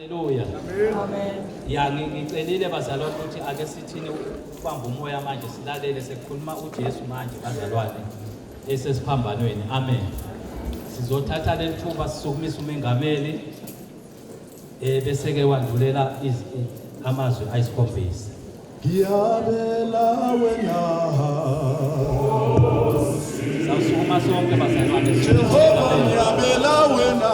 Haleluya. Amen. Ya ngicelile bazalwane ukuthi ake sithini ukubamba umoya manje silalele sekukhuluma uJesu manje bazalwane esesiphambanweni. Amen. Sizothatha leli thuba sisukumise umengameli eh bese ke wandulela amazwi ayisikhombisa. Ngiyabela wena. Sawusukuma sonke bazalwane. Jehova ngiyabela wena.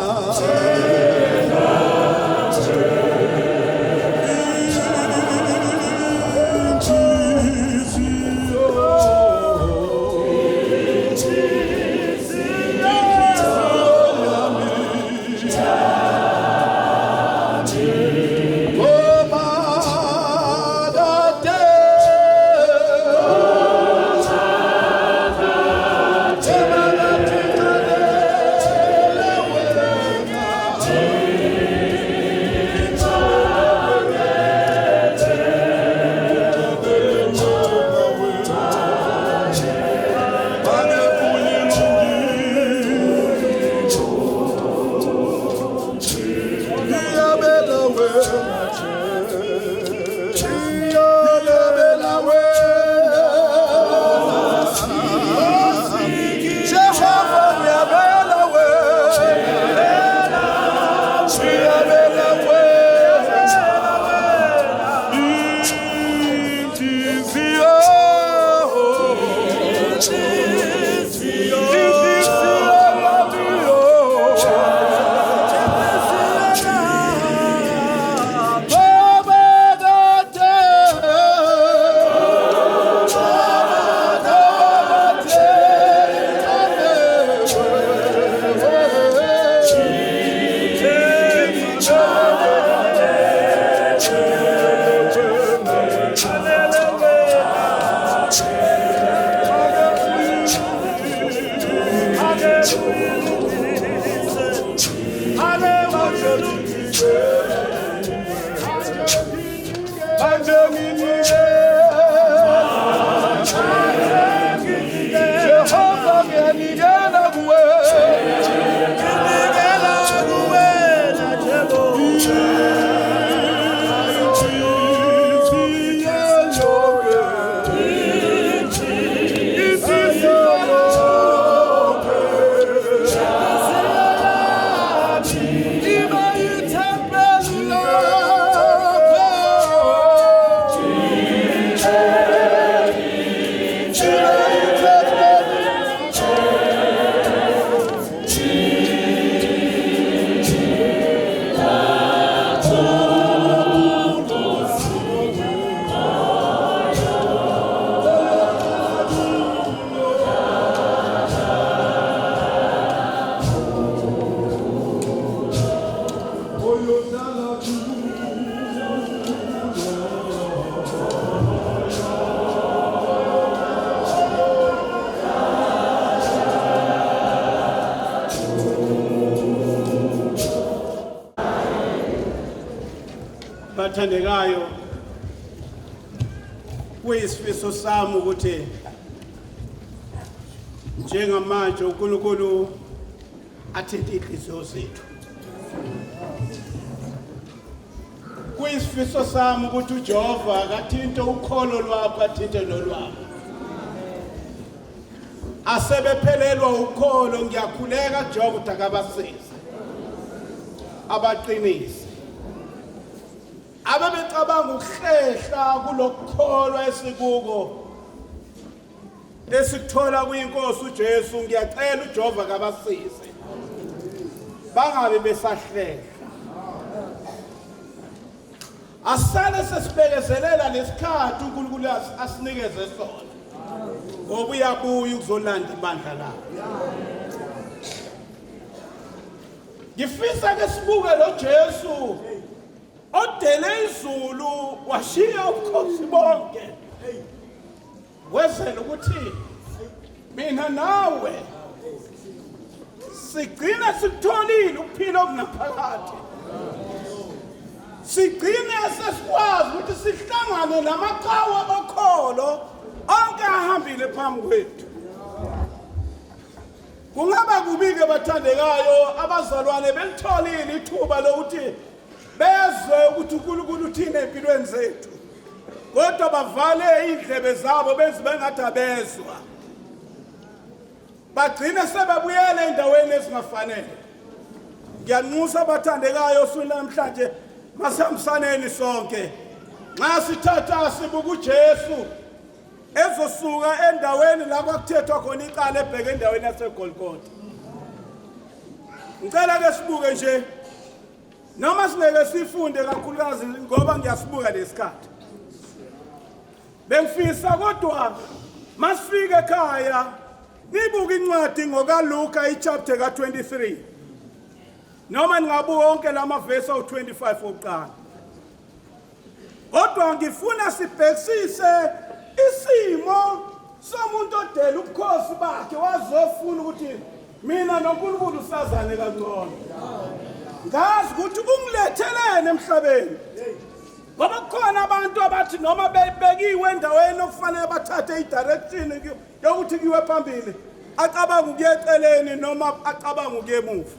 Bathandekayo, kuyisifiso sami ukuthi njengamanje uNkulunkulu athinte inhliziyo zethu. Kuyisifiso sami ukuthi uJehova akathinte ukholo lwakho athinte nolwami. Asebephelelwa ukholo ngiyakhuleka Jehova ukuthi akabasize. Abaqinise. Abebecabanga ukuhlehla kulokukholwa esikuko esikuthola kuyinkosi uJesu ngiyacela uJehova kabasize bangabe besahlehla asale sesibekezelela lesikhathi uNkulunkulu asinikeze sona ngoba uyabuya ukuzolanda ibandla lakhe. Ngifisa ke sibuke lo Jesu odele izulu washiya ubukhosi bonke wezela ukuthi mina nawe sigcine sikutholile ukuphila okunaphakade sigcine sesikwazi ukuthi sihlangane namaqhawe okholo onke ahambile phambi kwethu. Kungaba kubi-ke bathandekayo abazalwane belitholile ithuba lokuthi beze Bezwe ukuthi uNkulunkulu uthini empilweni zethu. Kodwa bavale indlebe zabo benze bengathi abezwa. Bagcine sebebuyele endaweni ezingafanele. Ngiyanxusa abathandekayo osukwini namhlanje masihambisaneni sonke. Nxa sithatha sibuka uJesu ezosuka endaweni la kwakuthethwa khona icala ebheke endaweni yaseGolgotha. Ngicela ke sibuke nje noma singeke sifunde kakhulukazi ngoba ngiyasibuka lesikhathi. Bengifisa kodwa masifike ekhaya nibuke incwadi ngokaLuka ichapter ka-23 noma ningabuka wonke la mavesi awu-25 okuqala. Kodwa ngifuna sibhekisise isimo somuntu odela ubukhosi bakhe wazofuna ukuthi mina noNkulunkulu sazane kangcono. Ngazi ukuthi ungilethelene emhlabeni. Ngoba kukhona abantu abathi noma bebekiwe endaweni okufanele bathathe i-direction yokuthi kuyiwe phambili acabanga ukuya eceleni noma acabanga ukuya emuva.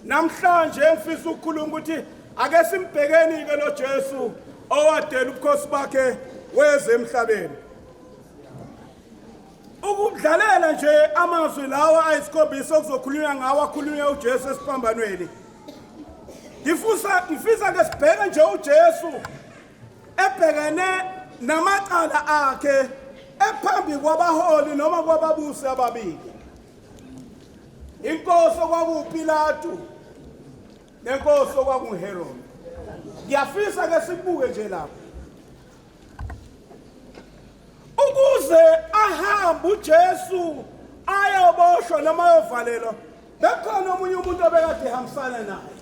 Namhlanje ngifisa ukukhuluma ukuthi ake simbhekeni ke lo Jesu owadela ubukhosi bakhe weze emhlabeni. Ukudlalela nje amazwi lawa ayisikhombisa okuzokhulunywa ngawo akhulunywa uJesu esiphambanweni. Ngifisa ngifisa ke sibheke nje uJesu ebhekene namacala akhe ephambi kwabaholi noma kwababusi ababili. Inkosi okwakuwuPilatu nenkosi okwakunguHerode. Ngiyafisa ke sibuke nje lapho. Ukuze ahambe uJesu ayoboshwa noma ayovalelwa bekhona omunye umuntu obekade ehambisana naye.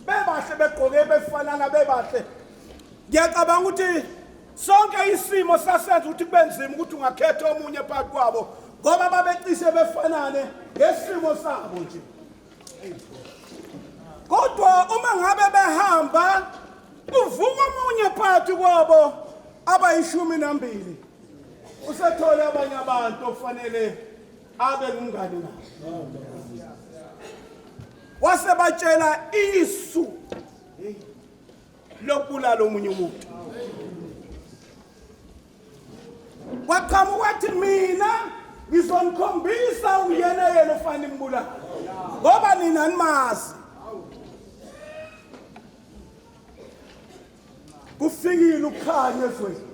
Bebahle begqoke befanana bebahle. Ngiyacabanga ukuthi Sonke isimo sasenza ukuthi kube nzima ukuthi ungakhetha omunye phakathi kwabo ngoba babecishe befanane ngesimo sabo nje. Kodwa uma ngabe behamba kuvuka omunye phakathi kwabo abayishumi nambili usethole abanye abantu okufanele abe ngumngane nabo. Wasebatshela isu lokubulala omunye umuntu waqhamuka wathi mina ngizonikhombisa uyena yena ofanele imbulala ngoba nina nimazi kufikile ukukhanya ezweni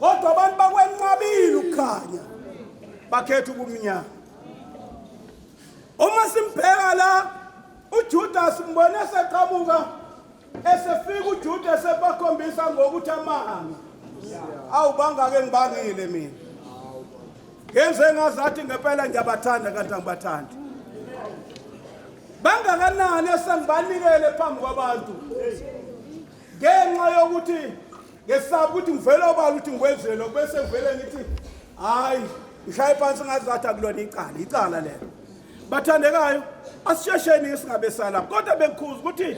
kodwa abantu bakwenqabile ukukhanya bakhetha ubumnyama Uma simbheka la uJudas mbone eseqhamuka esefika uJudas ebakhombisa ngokuthi amangi. Awu bangake ngibangile mina. Ngenze ngazathi ngempela ngiyabathanda kanti angibathandi. Bangakanani esengibanikele phambi kwabantu. Ngenxa yokuthi ngesaba ukuthi ngivele obala ukuthi ngikwenzele lokhu bese ngivele ngithi hayi ngishaye phansi ngazathi akulona icala icala lelo bathandekayo asishesheni singabe salapho kodwa bengikhuza ukuthi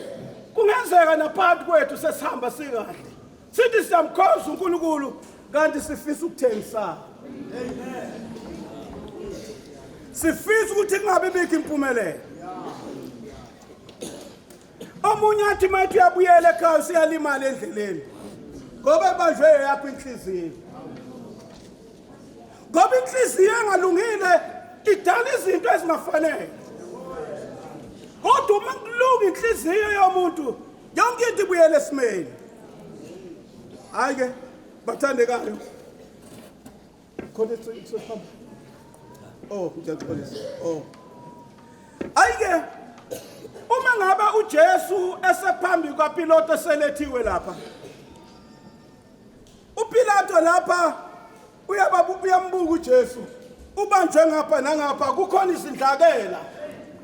kungenzeka naphakathi kwethu sesihamba sikahle sithi siyamkhonza uNkulunkulu kanti sifisa ukuthengisana sifisa ukuthi kungabi bikho impumelelo Omunye athi mathi uyabuyela ekhaya usiyalimala endleleni ngoba ebanjwe yakho inhliziyo. Ngoba inhliziyo engalungile idala izinto ezingafanele. Kodwa uma kulunga inhliziyo yomuntu yonke into ibuyele esimeni. Hayi ke bathandekayo. Khona isiphambi. Oh, ngiyaxolisa. Oh. Ayike uma ngabe uJesu esephambi kwaPilato eselethiwe lapha. uPilato lapha uyababuka uyambuka uJesu. Ubanjwe ngapha nangapha kukhona izindlakela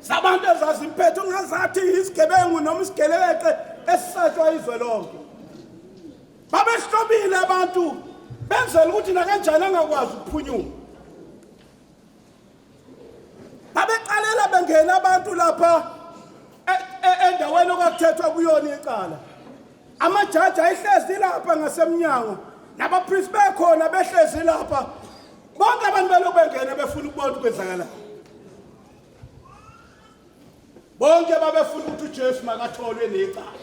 zabantu ezazimphethe ungazathi isigebengu noma isigelekeqe esisatshwa izwe lonke. Babehlobile abantu benzela ukuthi nakanjani angakwazi ukuphunyuka. Babeqalela bengena abantu lapha e, e, endaweni okwakuthethwa kuyona icala. Amajaji ayehlezi lapha ngasemnyango nabapristi bekhona behlezi lapha. Bonke abantu belokhu bengena befuna ukubona ukuthi kwenzakalani. Bonke babefuna ukuthi uJesu makatholwe necala.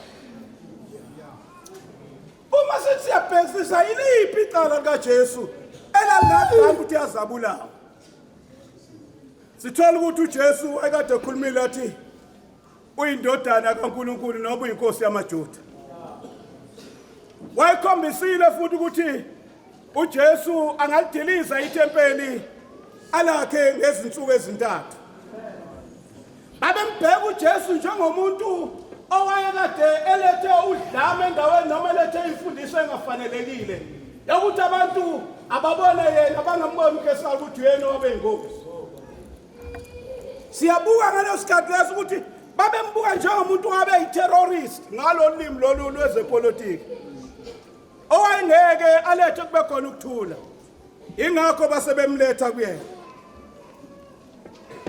Sibhekisisa iliphi icala likaJesu elalingadala ukuthi azabulawa. Sithola ukuthi uJesu ekade ekhulumile athi uyindodana kaNkulunkulu noma uyinkosi yamaJuda. Wayekhombisile futhi ukuthi uJesu angalidiliza ithempeli alakhe ngezinsuku ezintathu. Babembheka uJesu njengomuntu owayekade elethe udlame endaweni noma elethe imfundiso engafanelekile yokuthi abantu ababone yena bangamboni uKesari ukuthi uyena owabe yinkosi. Siyabuka ngaleso sikhathi leso ukuthi babembuka njengomuntu owabe yi-terrorist ngalolu limi lolu lwezepolitiki owayengeke alethe kube khona ukuthula. Ingakho base bemletha kuyena.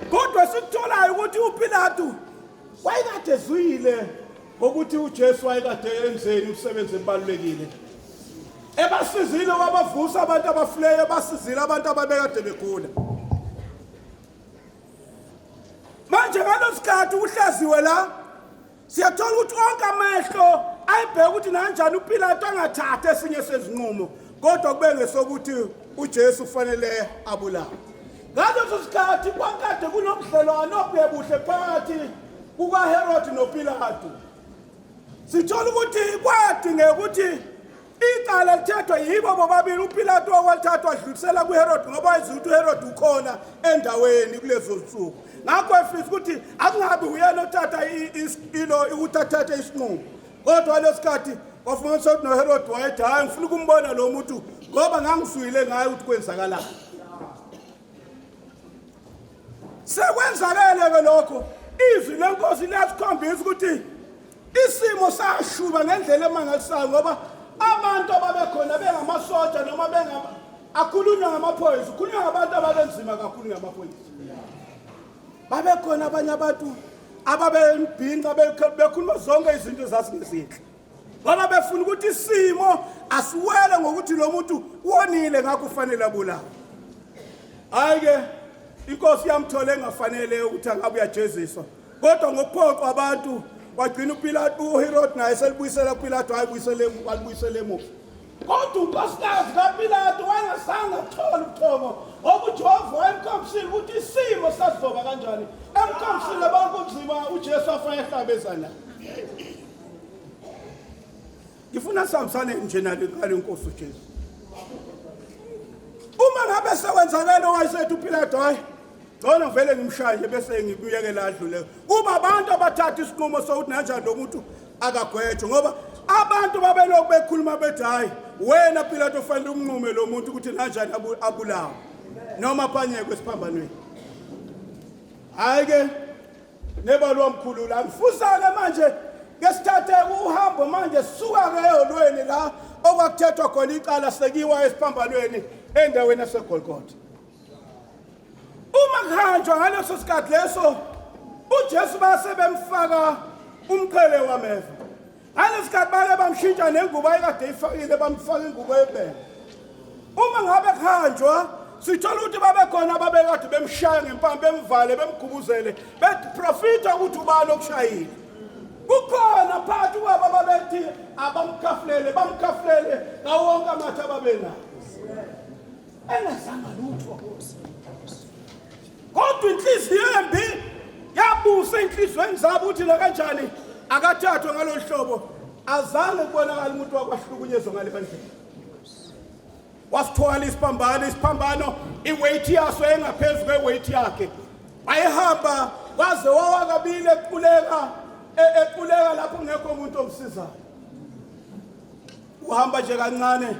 Kodwa sikutholayo ukuthi uPilatu wayekade ezwile ngokuthi uJesu wayekade enzeni umsebenzi ebalulekile. Ebasizile wabavusa abantu abafuleyo, ebasizile abantu ababekade begula. Manje ngalosikhathi uhlaziwe la Siyathola ukuthi onke amehlo ayebheka ukuthi nanjani uPilato angathathi esinye sezinqumo kodwa kube ngesokuthi uJesu kufanele abulawe. Ngaleso sikhathi kwakade kunobudlelwano obuhle phakathi kukaHerod noPilato. Sithola ukuthi kwadingeka ukuthi Icala lithethwa yibo bobabili uPilato wakwalithathwa adlulisela kuHerod ngoba wazi ukuthi uHerod ukhona endaweni kulezo nsuku. Ngakho efisa ukuthi akungabi uyena othatha ilo ukuthi athathe isinqumo. Kodwa lesikhathi wafumanisa ukuthi noHerod wayethi hayi ngifuna ukumbona lo muntu ngoba ngangizwile ngaye ukuthi kwenzakalani. Sekwenzakele ke lokho izwi lenkosi liyasikhombisa ukuthi isimo sashuba ngendlela emangalisayo ngoba abantu ababekhona bengamasotsha noma bengama akhulunywa ngamaphoyisa ukhulunywa ngabantu ababenzima kakhulu ngamaphoyisa babekhona abanye abantu ababembhinca bekhuluma zonke izinto ezasingezinhle ngoba befuna ukuthi isimo asiwele ngokuthi lo muntu wonile ngakho ufanele abulawe hayi ke inkosi yamthola engafanele ukuthi angabe uyajeziswa kodwa ngokuphoqwa abantu wagcina uPilato uHerod naye selibuyisela kuPilato wayibuyisele walibuyisela emuva kodwa unkosikazi kaPilato wayengazange athole ubuthongo ngoba uJehova wayemkhombisile ukuthi isimo sasizoba kanjani emkhombisile bonke ubunzima uJesu afake ehlabezana Ngifuna sihambisane nje nale ngale nkosi uJesu. Uma ngabe sekwenzakele owayesethi uPilato hayi ngcono vele ngimshaye nje bese ngikuyekela adlule. Kuba abantu abathatha isinqumo sokuthi nanjani lo muntu akagwetshwe ngoba abantu babelokhu bekhuluma bethi hayi wena Pilato ufanele umnqume lo muntu ukuthi nanjani abulawe noma aphanyekwe esiphambanweni. Hayi ke Nebalo wamkhulula. Ngifusa-ke manje ke sithathe uhambo manje sisuka-ke eholweni la okwakuthethwa khona icala sekiwa esiphambanweni endaweni yaseGolgotha. Uma kuhanjwa ngaleso sikhathi leso uJesu base bemfaka umqhele wameva. Ngalesikhathi bake bamshintsha nengubo ayekade eyifakile bamfaka ingubo ebele. Uma ngabe kuhanjwa sithola ukuthi babekhona ababekade bemshaya ngempama bemvale bemgubuzele beprofitha ukuthi ubani okushayile. Kukhona phakathi kwabo ababethi abamkhafulele bamkhafulele ngawo wonke amathe ababenawo. Engazanga lutho. Kodwa inhliziyo embi yabusa enhliziyweni zabo ukuthi la kanjani akathathwe ngalolu hlobo azange kubonakala umuntu wakwahlukunyezwa ngale ndlela wasithwala isiphambano isiphambano iweight yaso engaphezu kweweight yakhe wayehamba waze wawa kabili equleka e, equleka lapho kungekho umuntu omsizayo uhamba nje kancane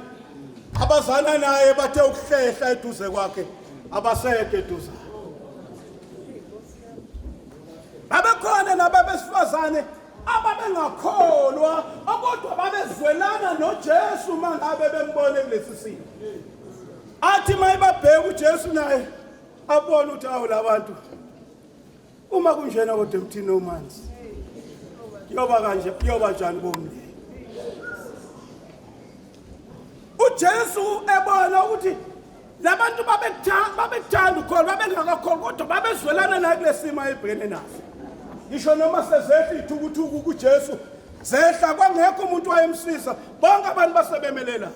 abazana naye bathe ukuhlehla eduze kwakhe abasekho eduzane babekhona nababesifazane ababengakholwa kodwa babezwelana noJesu uma ngabe bembone kulesi simo athi mayibabheka uJesu naye abone ukuthi awu labantu Uma kunjena kodwa emthini omanzi. Kuyoba kanje, kuyoba njani komlilo? uJesu ebona ukuthi labantu babekuthanda babekuthanda ukholo babengakakholwa kodwa babezwelana naye kulesimo ayebhekene naso ngisho noma sezehla ithukuthuku kuJesu zehla kwangekho umuntu wayemsiza bonke abantu basebemelela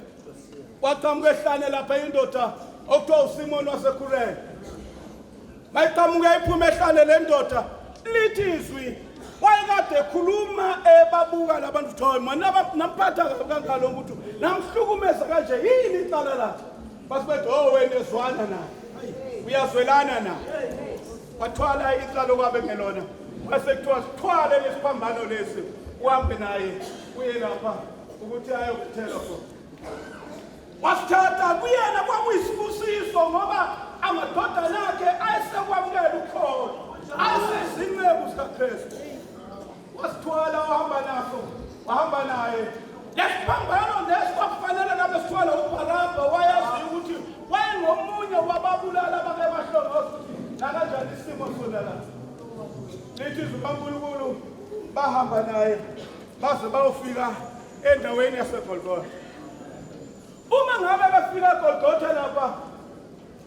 Kwaqhamuka ehlane lapha indoda okuthiwa uSimoni waseKurene. Mayiqhamuka iphuma ehlane le ndoda lithi izwi wayekade ekhuluma ebabuka labantu kuthiwa mana namphatha kabi kangaka lo muntu namhlukumeza kanje yini icala lakhe base bethi oh wena ezwana naye uyazwelana naye wathwala icala okwabe ngelona kwase kuthiwa sithwale lesiphambano lesi uhambe naye uye lapha ukuthi ayokuthelwa khona Wasithatha kuyena kwakuyisibusiso ngoba amadodana akhe ayesekwamukela ukholo, ayesezinceku zikaKristu. Wasithwala wahamba naso, wahamba naye. Lesiphambano lesi kwakufanele ngabe sithwala uBharabha, wayazi ukuthi wayengomunye wababulala abake bahlongoza ukuthi nakanjani isimo sona la. Lithi izwi kaNkulunkulu bahamba naye baze bayofika endaweni yaseGolgotha. Uma ngabe befika eGolgotha lapha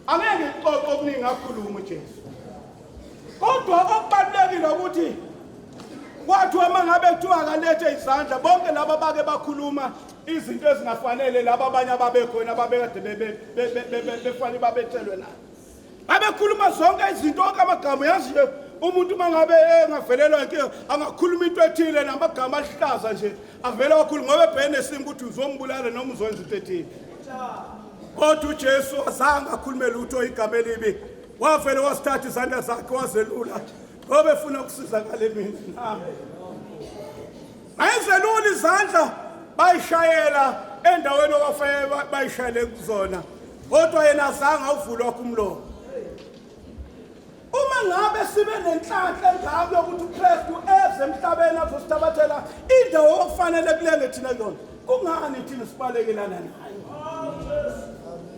angeke ngixoxe okuningi akhuluma uJesu. Kodwa okubalulekile ukuthi kwathiwa uma ngabe kuthiwa akalethe izandla bonke laba bake bakhuluma izinto ezingafanele laba abanye ababekhona ababekade befanele babethelwe nayo. Babekhuluma zonke izinto onke amagama yazi nje umuntu uma ngabe engavelelwa inkinga angakhuluma into ethile namagama aluhlaza nje avele wakhuluma ngoba ebhekene nesimo ukuthi uzombulala noma uzokwenza into ethile. Kodwa uJesu azange akhulume lutho igama elibi wavele wasithatha izandla zakhe wazelula ngoba efuna ukusizakala mina nami. Bayizelula izandla bayishayela endaweni okwafanele bayishayele kuzona kodwa yena azange awuvule wakhe umlomo. Uma ngabe sibe nenhlanhla engako yokuthi uKristu eze emhlabeni azosithabathela indawo okufanele kulenge thina kuyona, kungani thina sibalekelana naye?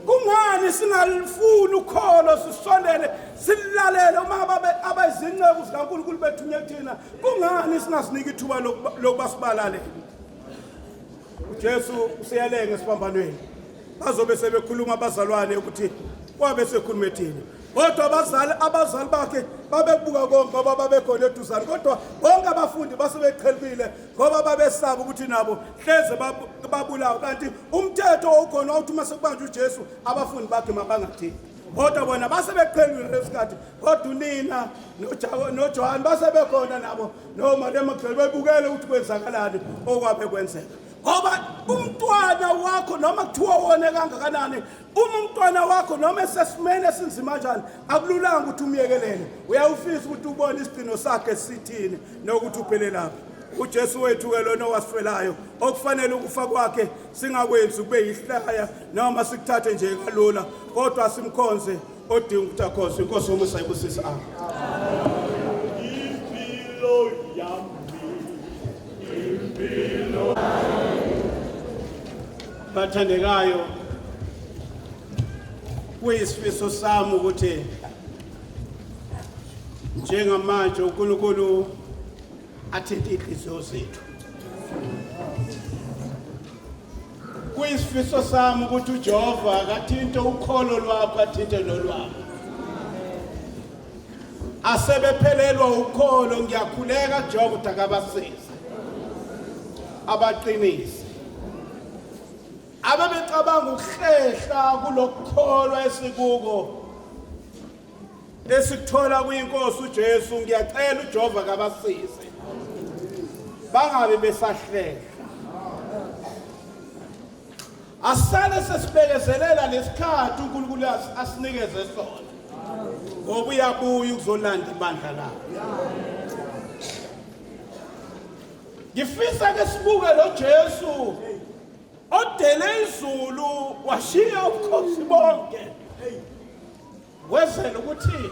Kungani singalifuni ukholo sisondele silalele uma babe abayizinceku zikaNkulunkulu bethunywe kuthina? Kungani singasiniki ithuba lokuba sibalalele? UJesu useyalenga esiphambanweni. Bazobe sebekhuluma abazalwane ukuthi wabe sekhuluma ethini. Kodwa abazali abazali bakhe babebuka konke ngoba babekhona eduzane kodwa bonke abafundi base beqhelile ngoba babesaba ukuthi nabo hleze babulawa kanti umthetho owukhona wawuthi uma sekubanjwa uJesu abafundi bakhe mabangathini kodwa bona base beqhelile lesikhathi kodwa unina noJohane base bekhona nabo noMaria Magdalene bebukele ukuthi kwenzakalani okwabe kwenzeka ngoba umntwana wakho noma kuthiwa wone kangakanani uma umntwana wakho noma esesimeni esinzima kanjani akululanga ukuthi umyekelele uyawufisa ukuthi ubone isigcino sakhe sithini nokuthi uphelelaphi uJesu wethu ke lona owasifelayo okufanele ukufa kwakhe singakwenzi kube yihlaya noma sikuthathe nje kalula kodwa simkhonze odinga ukuthi akhonze inkosi yomusa ibusise amen Impilo yami impilo Bathandekayo kuyisifiso sami ukuthi njengamanje uNkulunkulu athinte inhliziyo zethu. Kuyisifiso sami ukuthi uJehova akathinte ukholo lwakho athinte nolwami. Asebephelelwa ukholo ngiyakhuleka Jehova ukuthi akabasize. Abaqinise. Abebecabanga ukuhlehla kulokukholwa esikuko esikuthola kuyinkosi uJesu ngiyacela uJehova kabasize bangabe besahlehla asale sesibekezelela lesikhathi uNkulunkulu asinikeze sona ngoba uyabuya ukuzolanda ibandla lakhe ngifisa ke sibuke lo Jesu odele izulu washiya ubukhosi bonke wezela ukuthi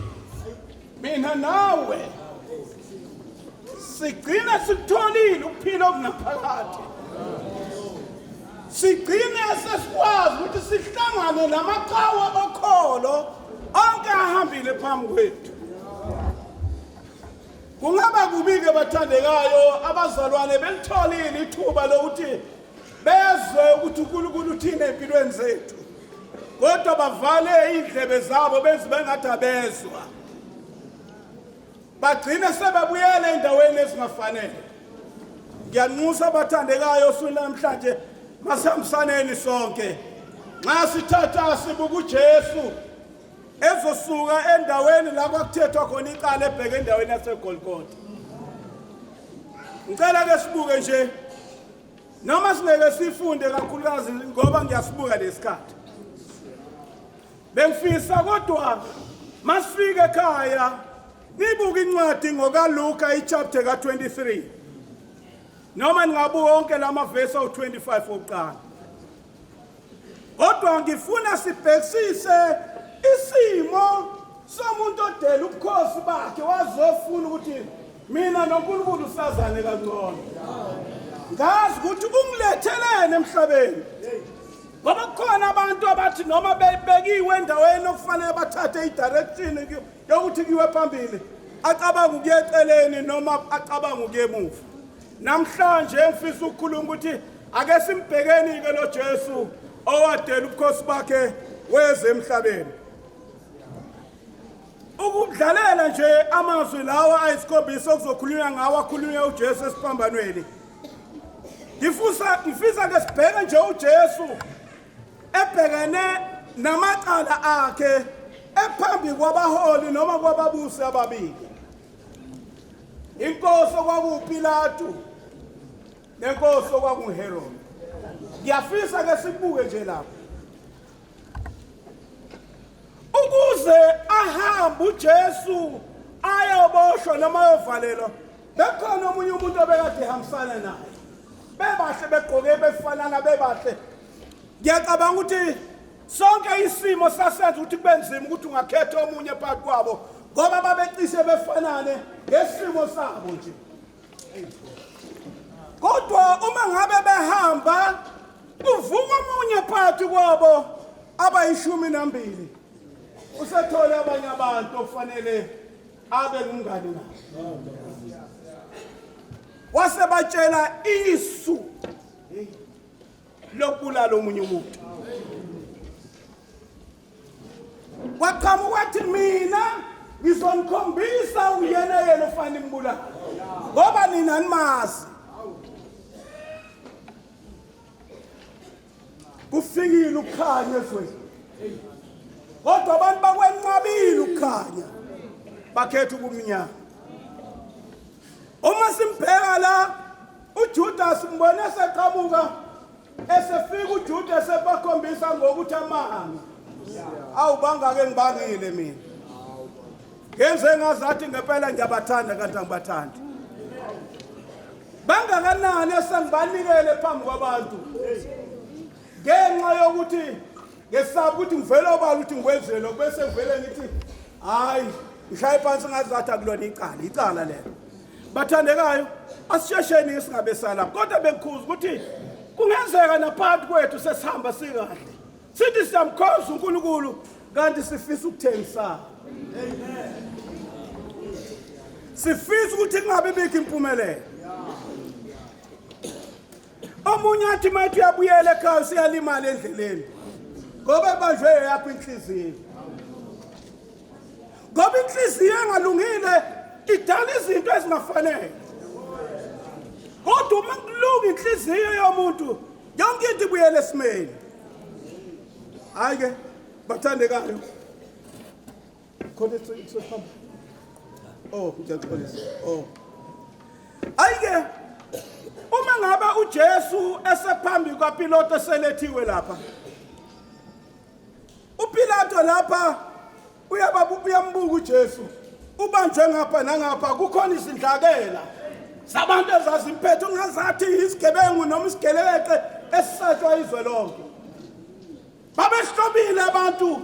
mina nawe sigcine sikutholile ukuphila okunaphakade sigcine sesikwazi ukuthi sihlangane namaqhawe okholo onke ahambile phambi kwethu kungaba kubi-ke bathandekayo abazalwane belitholile ithuba lokuthi bezwe ukuthi uNkulunkulu uthini empilweni zethu kodwa bavale indlebe zabo benze bengathi abezwa bagcine sebebuyele endaweni ezingafanele ngiyanxusa abathandekayo osukwini namhlanje masihambisaneni sonke Nxa sithatha sibuka uJesu ezosuka endaweni la kwakuthethwa khona icala ebheke endaweni yaseGolgotha. Ngicela ke sibuke nje noma singeke sifunde kakhulukazi ngoba ngiyasibuka lesikhathi. Bengifisa kodwa masifike ekhaya nibuke incwadi ngokaLuka ichapter ka-23 noma ningabuka wonke lamavesi awu-25 okuqala. Kodwa ngifuna sibhekisise isimo somuntu odela ubukhosi bakhe wazofuna ukuthi mina noNkulunkulu sazane kangcono. Ngazi ukuthi ungilethelene emhlabeni. Ngoba kukhona abantu abathi noma bebekiwe endaweni okufanele bathathe i-direction yokuthi kuyiwe phambili, acabanga ukuya eceleni noma acabanga ukuya emuva. Namhlanje ngifisa ukukhuluma ukuthi ake simbhekeni ke lo Jesu owadela ubukhosi bakhe weze emhlabeni. Ukudlalela nje amazwi lawa ayisikhombisa okuzokhulunywa ngawo akhulunywa uJesu esiphambanweni. Ngifisa ngifisa ke sibheke nje uJesu ebhekene namacala akhe ephambi kwabaholi noma kwababusi ababili. Inkosi okwakuwuPilatu nenkosi okwakunguHerode. Ngiyafisa ke sibuke nje lapho. Ukuze ahambe uJesu ayoboshwa noma ayovalelwa, bekhona omunye umuntu obekade ehambisana naye. Bebahle begqoke befanana bebahle. Ngiyacabanga ukuthi Sonke isimo sasenza ukuthi kube nzima ukuthi ungakhetha omunye phakathi kwabo ngoba babecishe befanane ngesimo sabo nje. Kodwa uma ngabe behamba kuvuka omunye phakathi kwabo abayishumi nambili usethole abanye abantu okufanele abe ngumngani nabo. Wasebatshela isu lokubulala omunye umuntu waqhamuka wathi mina ngizonikhombisa uyena yena ofanele imbulala ngoba nina nimazi kufikile ukukhanya ezweni kodwa abantu bakwenqabile ukukhanya bakhetha ubumnyama Uma simbheka la uJudas mbone eseqhamuka esefika uJudas sebakhombisa ngokuthi amanga. Awu bangake ngibangile mina. Ngenze ngazathi ngempela ngiyabathanda kanti angibathandi. Bangakanani esengibanikele phambi kwabantu. Ngenxa yokuthi ngesaba ukuthi ngivele obala ukuthi ngikwenzele lokhu bese ngivele ngithi hayi ngishaye phansi ngazathi akulona icala icala lelo bathandekayo asishesheni singabe salapho kodwa bengikhuza ukuthi kungenzeka naphakathi kwethu sesihamba sikahle sithi siyamkhonza uNkulunkulu kanti sifisa ukuthengisana sifisa ukuthi kungabi bikho impumelelo Omunye athi mathi uyabuyela ekhaya useyalimala endleleni ngoba ebanjwe yakho inhliziyo. Ngoba inhliziyo engalungile idala izinto ezingafanele. Kodwa uma kulunga inhliziyo yomuntu yonke into ibuyele esimeni. Hayi ke bathandekayo. Khona isihamba. Oh, ngiyaxolisa. Oh. Ayike uma ngabe uJesu esephambi kwaPilato eselethiwe lapha. uPilato lapha uyababu uyambuka uJesu. Ubanjwe ngapha nangapha kukhona izindlakela zabantu ezazimphethe ungazathi isigebengu noma isigelekeqe esisatshwa izwe lonke. Babehlobile abantu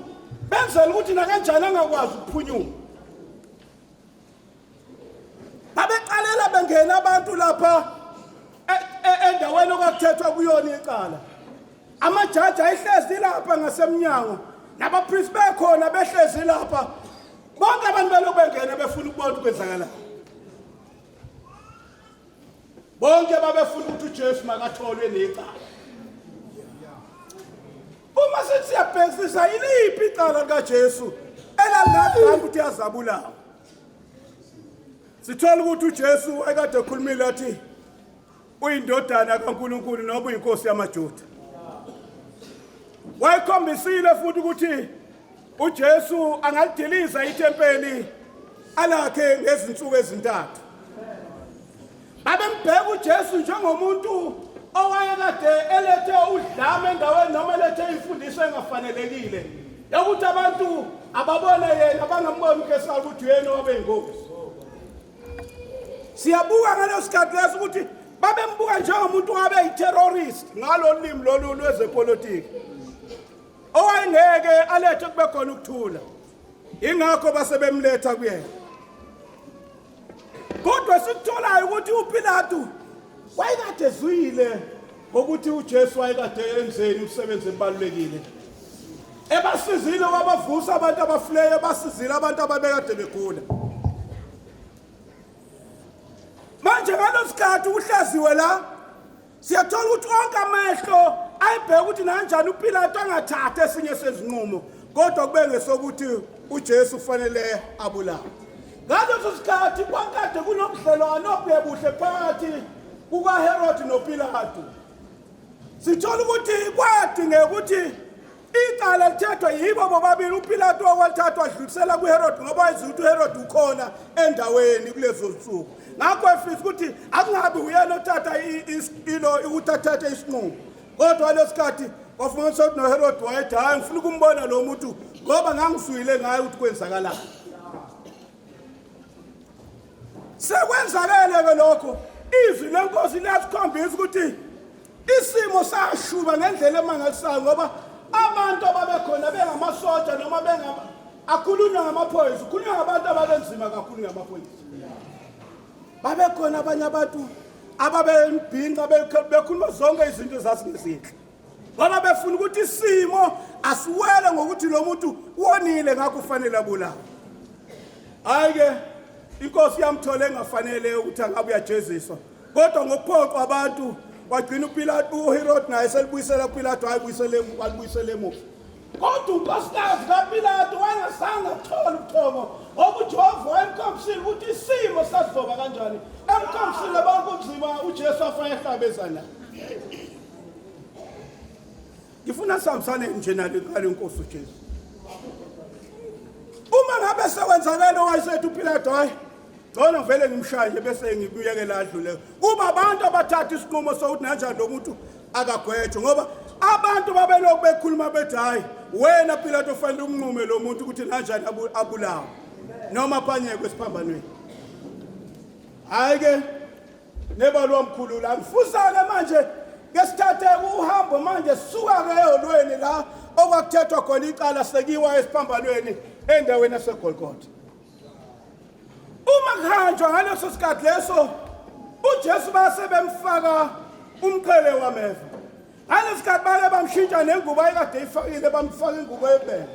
benzela ukuthi nakanjani angakwazi ukuphunyuka. Babeqalela bengena abantu lapha e, e, endaweni okwakuthethwa kuyona icala. Amajaji ayehlezi lapha ngasemnyango nabapristi bekhona behlezi lapha. Bonke abantu belokhu bengena befuna ukubona ukuthi kwenzakalani. Bonke babefuna ukuthi uJesu makatholwe necala. Uma sithi siyabhekisisa iliphi icala likaJesu elalingadala ukuthi azabulawa. Sithola ukuthi uJesu ekade ekhulumile athi uyindodana kaNkuluNkulu noma uyinkosi yamaJuda. Wayekhombisile futhi ukuthi uJesu angalidiliza ithempeli alakhe ngezinsuku ezintathu. Babembheka uJesu njengomuntu owayekade elethe udlame endaweni noma elethe imfundiso engafanelekile yokuthi abantu ababone yena bangamboni uKesari ukuthi uyena owabe yingozi. Siyabuka ngaleso sikhathi leso ukuthi babembuka njengomuntu owabe yi-terrorist ngalo limi lolu lwezepolitiki owayengeke alethe kube khona ukuthula. Ingakho base bemletha kuyena. Kodwa sikutholayo ukuthi uPilatu wayekade ezwile ngokuthi uJesu wayekade enzeni umsebenzi ebalulekile. Ebasizile wabavusa abantu abafuleyo, ebasizile abantu ababekade begula. Manje ngalosikhathi kuhlaziwe la Siyathola ukuthi onke amehlo ayibheka ukuthi nanjani uPilato angathathi esinye sezinqumo kodwa kube ngesokuthi uJesu ufanele abulawe. Ngaleso sikhathi kwakade kunobudlelwano obubuhle phakathi kukaHerod noPilato. Sithola ukuthi kwadingeka ukuthi Icala lithethwa yibo bobabili uPilato wakwalithathwa adlulisela kuHerod ngoba wazi ukuthi uHerod ukhona endaweni kulezo zinsuku. Ngakho efisa ukuthi akungabi uyena othatha ilo ukuthi athathe isinqumo. Kodwa lesikhathi kwafumanisa ukuthi noHerod wayethi hayi ngifuna ukumbona lo muntu ngoba ngangizwile ngaye ukuthi kwenzakalani. Sekwenzakele ke lokho izwi lenkosi liyasikhombisa ukuthi isimo sashuba ngendlela emangalisayo ngoba abantu ababekhona bengamasoja noma bengama akhulunywa ngamaphoyisa ukhulunywa ngabantu ababenzima kakhulu ngamaphoyisa babekhona abanye abantu ababembhinca bekhuluma zonke izinto ezazingezinhle ngoba befuna ukuthi isimo asiwele ngokuthi lo muntu wonile ngakho ufanele abulawe hayi ke inkosi yamthola engafanele ukuthi angabe uyajeziswa kodwa ngokuphoqwa abantu wagcina uPilato uHerod naye selibuyisela uPilato wayibuyisele walibuyisela emuva kodwa unkosikazi kaPilato wayengazange athole ubuthongo ngoba uJehova wayemkhombisile ukuthi isimo sasizoba kanjani emkhombisile bonke ubunzima uJesu afake ehlabezana ngifuna sihambisane nje nale nkosi uJesu uma ngabe sekwenzakele owayesethi uPilato hayi ngcono ngivele ngimshaye nje bese ngikuyekela adlule kuba abantu abathatha isinqumo sokuthi nanjani lo muntu akagwetshwe ngoba abantu babelokhu bekhuluma bethi hayi wena Pilato ufanele umnqume lo muntu ukuthi nanjani abulawe noma aphanyekwe esiphambanweni hayi ke nebalo wamkhulula ngifusa-ke manje ke sithathe uhambo manje sisuka-ke eholweni la okwakuthethwa khona icala sekiwa esiphambanweni endaweni yaseGolgotha Uma kuhanjwa ngaleso sikhathi leso uJesu base bemfaka umqhele wameva. Ngaleso sikhathi bake bamshintsha nengubo ayekade eyifakile bamfaka ingubo ebele.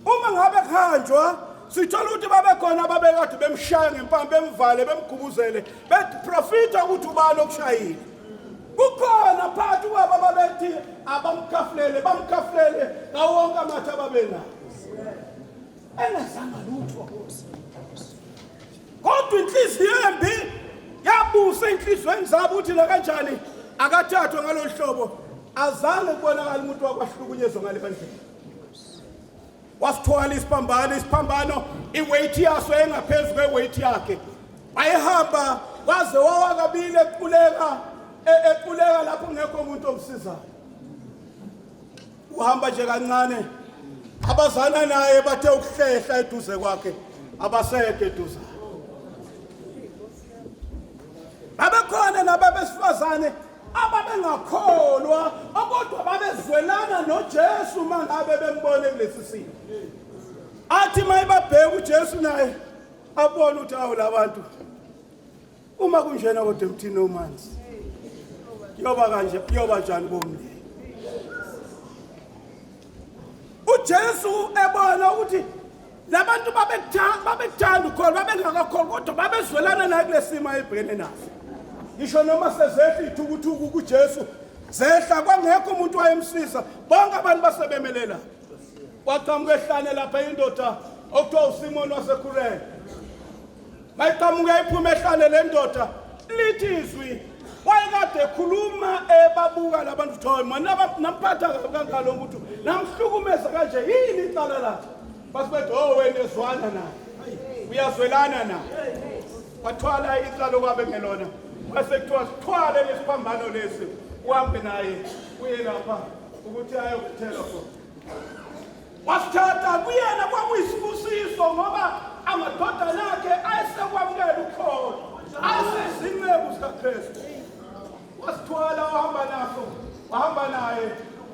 Uma ngabe kuhanjwa sithola ukuthi babekhona ababekade bemshaya ngempama bemvale bemgubuzele beprofitha ukuthi ubani okushayile. Kukhona phakathi kwabo ababethi abamkhafulele bamkhafulele ngawonke amathe ababenawo. Engazanga lutho. Kodwa inhliziyo embi yabusa enhliziyweni zabo ukuthi la kanjani akathathwe ngalolu hlobo azange kubonakala umuntu wakwahlukunyezwa ngale ndlela. Wasithwala isiphambano, isiphambano iweight yaso engaphezu kweweight yakhe. Wayehamba waze wawa kabili equleka equleka lapho kungekho umuntu omsizayo. Uhamba nje kancane abazana naye bathe ukuhlehla eduze kwakhe abasekho eduze. Babekhona nababesifazane ababengakholwa kodwa babezwelana noJesu mangabe bembone kulesi simo. Athi mayibabheka uJesu naye abone ukuthi awu labantu Uma kunjena kodwa emthini omanzi kuyoba kanje kuyoba njani komndeni? uJesu ebona ukuthi labantu babekuthanda babekuthanda ukholo babengakakholwa kodwa babezwelana naye kulesimo ayebhekene naso. Ngisho noma sezehla ithukuthuku kuJesu zehla kwangekho umuntu wayemsiza bonke abantu basebemelela. Kwaqhamuka ehlane lapha indoda okuthiwa uSimoni waseKurene. Mayiqhamuka iphuma ehlane le ndoda lithi izwi wayekade ekhuluma ebabuka labantu ukuthi hayi mani namphatha kabi kangaka lo muntu Namhlukumeza kanje yini icala lakhe? Base bethi oh wena ezwana naye. Uyazwelana naye. Wathwala icala okwabe ngelona. Kwase kuthiwa sithwale lesiphambano lesi uhambe naye uye lapha ukuthi ayokuthelwa khona. Wasithatha kuyena kwakuyisibusiso ngoba amadodana akhe ayesekwamukela ukholo, ayesezinceku zikaKristu. Wasithwala wahamba naso, wahamba naye.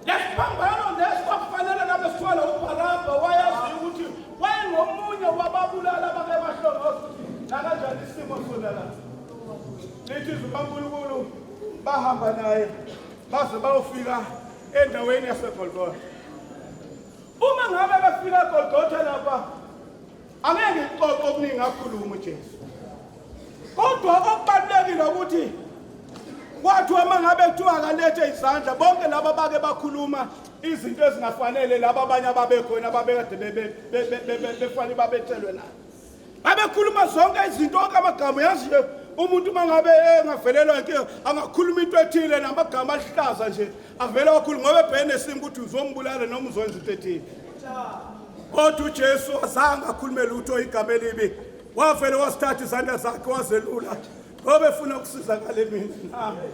Lesiphambano lesi kwakufanele ngabe sithwala uBharabha, wayazi ukuthi wayengomunye wababulala abake bahlongoza ukuthi nakanjani isimo sona la. Lithi izwi likaNkulunkulu bahamba naye baze bayofika endaweni yaseGolgotha. Uma ngabe befika eGolgotha lapha angeke ngixoxe okuningi akhuluma uJesu. Kodwa okubalulekile ukuthi kwathiwa uma ngabe kuthiwa akalethe izandla bonke laba bake bakhuluma izinto ezingafanele laba abanye ababekhona ababekade befanele babethelwe nayo. Babekhuluma zonke izinto onke amagama yazi nje umuntu uma ngabe engavelelwa inkinga angakhuluma into ethile namagama alihlaza nje avele wakhuluma ngoba ebhekene nesimo ukuthi uzombulala noma uzokwenza into ethile. Kodwa uJesu azange akhulume lutho igama elibi wavele wasithatha izandla zakhe wazelula ngoba efuna ukusizakala mina nami.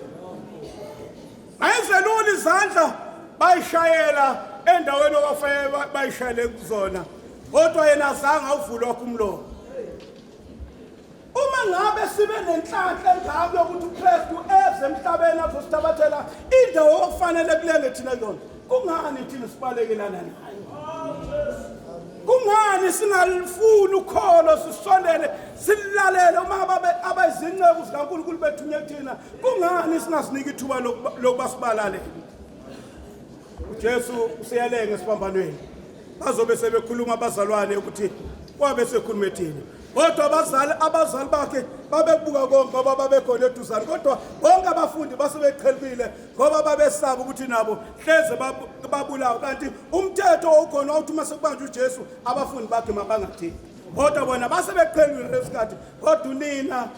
Bayizelula izandla bayishayela endaweni okwafanele bayishayele kuzona kodwa yena azange awuvule wakhe umlomo. Uma ngabe sibe nenhlanhla engako yokuthi uKristu eze emhlabeni azosithabathela indawo okufanele kulenge thina kuyona, kungani thina sibalekelana naye? Kungani singalifuni ukholo sisondele silalele uma abayizinceku zikaNkulunkulu bethunywe kuthina? Kungani singasiniki ithuba lokuba sibalalele? UJesu useyalenga esiphambanweni. Bazobe sebekhuluma abazalwane ukuthi kwabe sekhuluma thina. Kodwa abazali abazali bakhe babebuka konke ngoba babekhona eduzane kodwa bonke abafundi base beqhelile ngoba babesaba ukuthi nabo hleze babulawa kanti umthetho owukhona wawuthi uma sekubanjwa uJesu abafundi bakhe mabangathini. Kodwa bona base beqhelile lesikhathi kodwa unina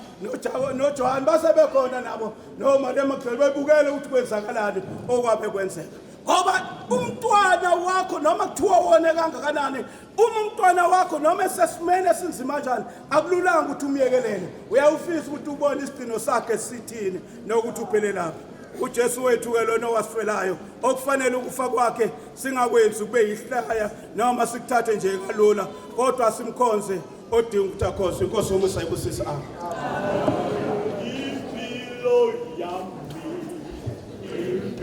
noJohane base bekhona nabo noMariya Magdalene bebukele ukuthi kwenzakalani okwabe kwenzeka ngoba umntwana wakho noma kuthiwa wone kangakanani uma umntwana wakho noma esesimeni esinzima kanjani akululanga ukuthi umyekelele uyawufisa ukuthi ubone isigcino sakhe sithini nokuthi uphelelaphi uJesu wethu ke lona owasifelayo okufanele ukufa kwakhe singakwenzi kube yihlaya noma sikuthathe nje kalula kodwa simkhonze odinga ukuthi akhonze inkosi yomusa ibusise. Amen.